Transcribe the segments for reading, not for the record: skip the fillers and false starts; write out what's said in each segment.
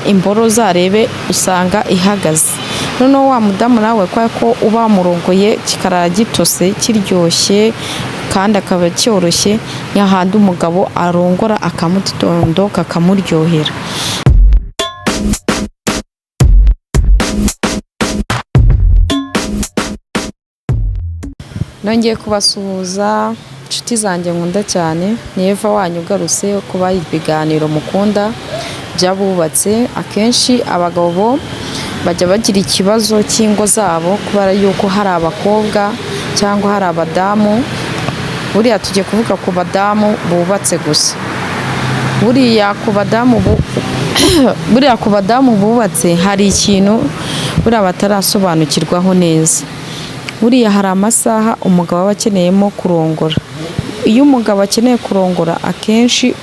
Imboro uzarebe usanga ihagaze. Noneho wa mudamu nawe, kubera ko uba wamurongoye kikarara gitose, kiryoshye kandi akaba cyoroshye, ni hahandi umugabo arongora akamugitondo kakamuryohera. Nongeye kubasuhuza, inshuti zanjye nkunda cyane. Ni Eva wanyu ugarutse kubaha ibiganiro mukunda by'abubatse. Akenshi abagabo bo bajya bagira ikibazo cy'ingo zabo kubera yuko hari abakobwa cyangwa hari abadamu. Buriya tugiye kuvuga ku badamu bubatse gusa. Buriya ku badamu bubatse hari ikintu buriya batarasobanukirwaho neza. Buriya hari amasaha umugabo aba akeneyemo kurongora. Iyo umugabo akeneye kurongora, akenshi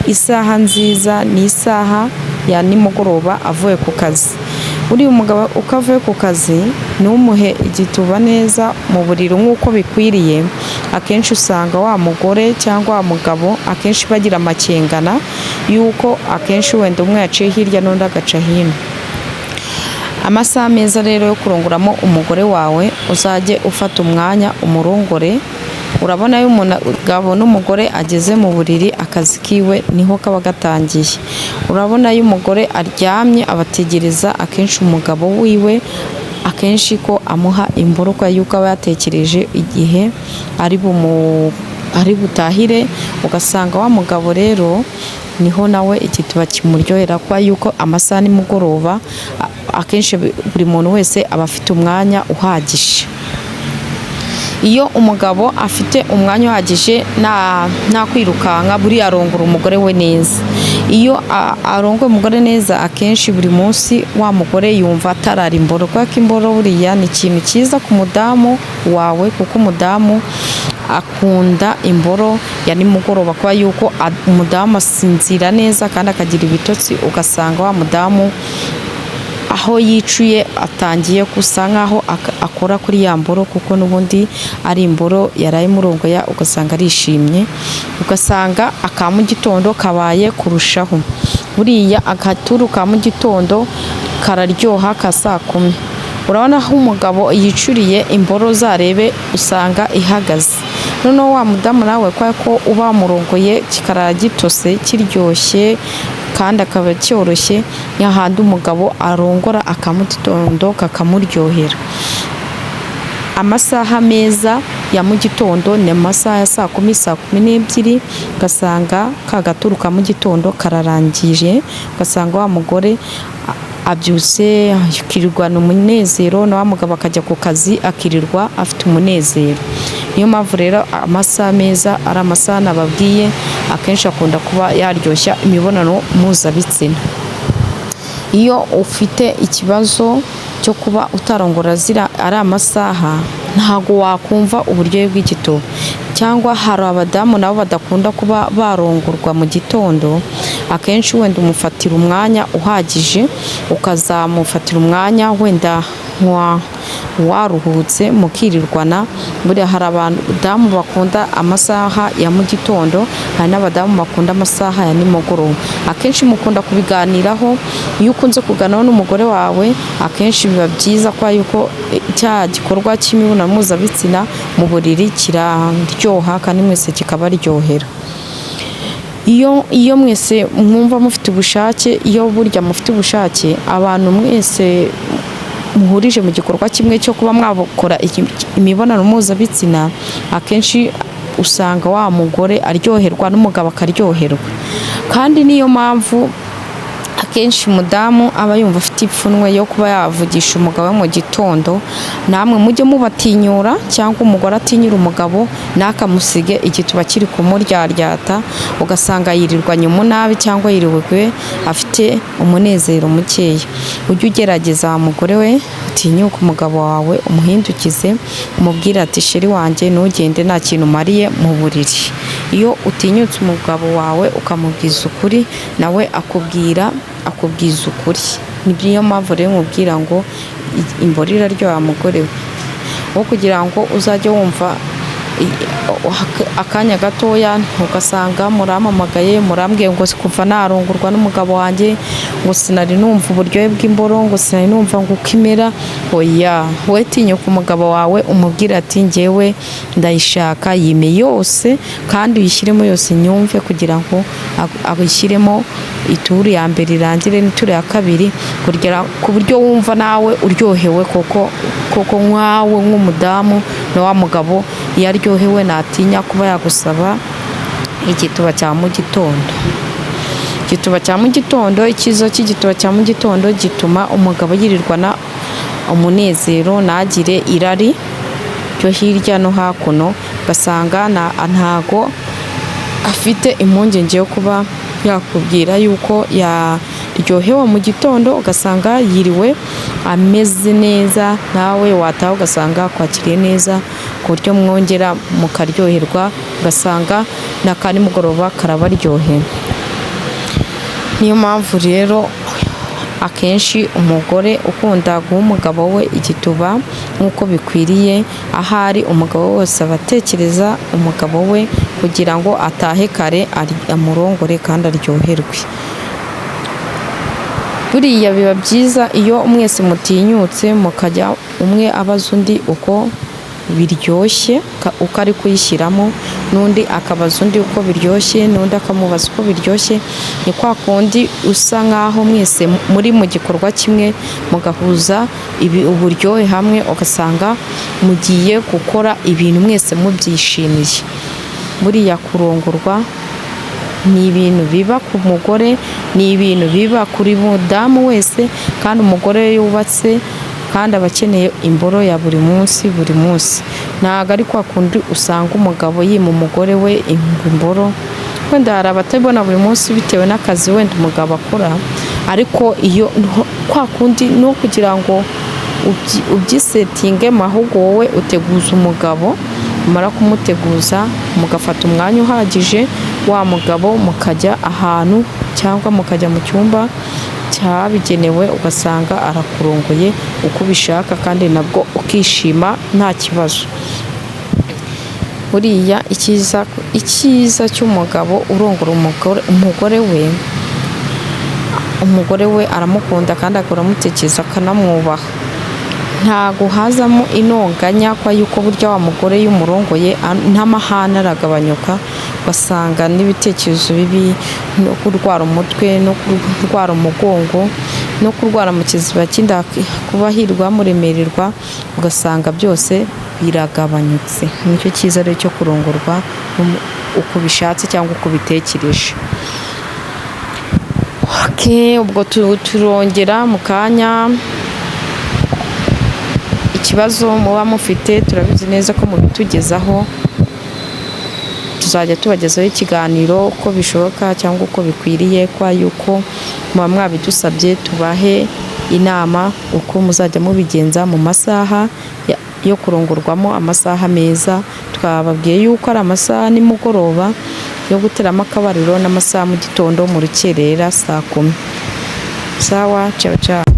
isaha nziza ni isaha ya nimugoroba avuye ku kazi. Buriya umugabo uko avuye ku kazi, ntumuhe igituba neza mu buriri nk'uko bikwiriye, akenshi usanga wa mugore cyangwa wa mugabo akenshi bagira amakengana y'uko akenshi wenda umwe yaciye hirya n'undi agaca hino. Amasaha meza rero yo kurongoramo umugore wawe, uzajye ufata umwanya umurongore. Urabona iyo umugabo n'umugore ageze mu buriri, akazi kiwe niho kaba gatangiye. Urabona iyo umugore aryamye, abategereza akenshi umugabo wiwe akenshi ko amuha imboro, kubera yuko aba yatekereje igihe ari butahire. Ugasanga wa mugabo rero niho nawe igituba kimuryohera, kuba yuko amasaha nimugoroba akenshi buri muntu wese aba afite umwanya uhagije. Iyo umugabo afite umwanya uhagije, nta kwirukanka, buriya arongora umugore we neza. Iyo arongoye umugore neza, akenshi buri munsi wa mugore yumva atarara imboro, kubera ko imboro buriya ni ikintu cyiza ku mudamu wawe, kuko umudamu akunda imboro ya nimugoroba, kuba yuko umudamu asinzira neza kandi akagira ibitotsi. Ugasanga wa mudamu aho yicuye atangiye gusa nkaho akora kuri ya mboro, kuko n'ubundi ari imboro yaraye imurongoya, ugasanga arishimye, ugasanga aka mu gitondo kabaye kurushaho. Buriya agaturu ka mu gitondo kararyoha ka saa 10. Urabona aho umugabo yicuriye imboro, uzarebe usanga ihagaze. Noneho wa mudamu nawe, kubera ko uba wamurongoye kikarara gitose, kiryoshye kandi akaba cyoroshye, ni hahandi umugabo arongora akamugitondo kakamuryohera. Amasaha meza ya mu gitondo ni amasaha ya saa 10, saa 12, ugasanga ka gaturu ka mu gitondo kararangije, ugasanga wa mugore abyutse akirirwana umunezero, na wa mugabo akajya ku kazi akirirwa afite umunezero. Niyo mpamvu rero amasaha meza ari amasaha nababwiye, akenshi akunda kuba yaryoshya imibonano mpuzabitsina. Iyo ufite ikibazo cyo kuba utarongora zira ari amasaha, ntago wakumva uburyohe bw'igituba. Cyangwa hari abadamu nabo badakunda kuba barongorwa mu gitondo. Akenshi wenda umufatira umwanya uhagije, ukazamufatira umwanya wenda waruhutse, mukirirwana. Buriya hari abadamu bakunda amasaha ya mu gitondo, hari n'abadamu bakunda amasaha ya nimugoroba. Akenshi mukunda kubiganiraho. Iyo ukunze kuganiraho n'umugore wawe, akenshi biba byiza, kubera yuko cya gikorwa cy'imibonano mpuzabitsina mu buriri kiraryoha kandi mwese kikabaryohera. Iyo mwese mwumva mufite ubushake, iyo burya mufite ubushake, abantu mwese muhurije mu gikorwa kimwe cyo kuba mwakora imibonano mpuzabitsina, akenshi usanga wa mugore aryoherwa n'umugabo akaryoherwa. Kandi niyo mpamvu akenshi umudamu aba yumva afite ipfunwe yo kuba yavugisha umugabo we mu gitondo. Namwe mujye mubatinyura, cyangwa umugore atinyura umugabo, ntakamusige igituba kiri kumuryaryata, ugasanga yirirwanye umunabi cyangwa yiriwe afite umunezero mukeya. Ujye ugerageza, wa mugore we, utinyuke umugabo wawe, umuhindukize, umubwire ati: "Chéri wanjye, ntugende nta kintu umariye mu buriri." Iyo utinyutse umugabo wawe ukamubwiza ukuri, nawe akubwiza ukuri. Niyo mpamvu rero nkubwira ngo imboro iraryoha, mugore we, wo kugira ngo uzajye wumva. Akanya gatoya ugasanga murampamagaye, murambwiye ngo kuva narongorwa n'umugabo wanjye ngo sinari numva uburyohe bw'imboro, ngo sinari numva ngo uko imera. Oya, wowe tinyuka umugabo wawe, umubwire ati: "Njyewe ndayishaka, yime yose kandi uyishyiremo yose nyumve," kugira ngo ayishyiremo, ituru ya mbere irangire n'ituru ya kabiri, kugera ku buryo wumva nawe uryohewe koko koko, nkawe nk'umudamu. Na wa mugabo iyo aryohewe ntatinya kuba yagusaba igituba cya mu gitondo. Igituba cya mu gitondo, icyiza cy'igituba cya mu gitondo gituma umugabo yirirwana umunezero, ntagire irari ryo hirya no hakuno, ugasanga ntago afite impungenge yo kuba yakubwira yuko yaryohewe mu gitondo, ugasanga yiriwe ameze neza, nawe wataha ugasanga akwakiriye neza, ku buryo mwongera mukaryoherwa, ugasanga n'aka nimugoroba karabaryoheye. Niyo mpamvu rero akenshi umugore ukunda guha umugabo we igituba nk'uko bikwiriye, ahari umugabo wese aba atekereza umugabo we kugira ngo atahe kare amurongore kandi aryoherwe. Buriya biba byiza iyo mwese mutinyutse, mukajya umwe abaza undi uko biryoshye, uko ari kuyishyiramo, n'undi akabaza undi uko biryoshye, n'undi akamubaza uko biryoshye. Ni kwa kundi usa nk'aho mwese muri mu gikorwa kimwe, mugahuza ibi uburyohe hamwe, ugasanga mugiye gukora ibintu mwese mubyishimiye. Buriya kurongorwa ni ibintu biba ku mugore, ni ibintu biba kuri mudamu wese, kandi umugore yubatse kandi aba akeneye imboro ya buri munsi buri munsi. Ntabwo ari kwa kundi usanga umugabo yima umugore we imboro. Wenda hari abatabibona buri munsi bitewe n'akazi wenda umugabo akora, ariko iyo kwa kundi no kugira ngo ubyisetingemo, ahubwo wowe uteguza umugabo, umara kumuteguza mugafata umwanya uhagije, wa mugabo mukajya ahantu cyangwa mukajya mu cyumba cyabigenewe, ugasanga arakurongoye uko ubishaka kandi nabwo ukishima nta kibazo. Buriya icyiza cy'umugabo urongora umugore we aramukunda kandi agahora amutekereza, akanamwubaha. Ntago hazamo intonganya kwa yuko burya wa mugore iyo umurongoye n'amahane aragabanyuka, ugasanga n'ibitekerezo bibi no kurwara umutwe no kurwara umugongo no kurwara mu kiziba cy'inda, kuba hirwa hamuremererwa, ugasanga byose biragabanyutse. Nicyo cyiza rero cyo kurongorwa uko ubishatse cyangwa uko ubitekereje. Okay, ubwo turongera mu kanya. Ikibazo muba mufite turabizi neza ko mubitugezaho, tuzajya tubagezaho ikiganiro uko bishoboka cyangwa uko bikwiriye, kwa yuko muba mwabidusabye, tubahe inama uko muzajya mubigenza mu masaha yo kurongorwamo, amasaha meza. Twababwiye yuko ari amasaha nimugoroba yo guteramo akabariro n'amasaha mu gitondo mu rukerera saa 10. Sawa, ciao ciao.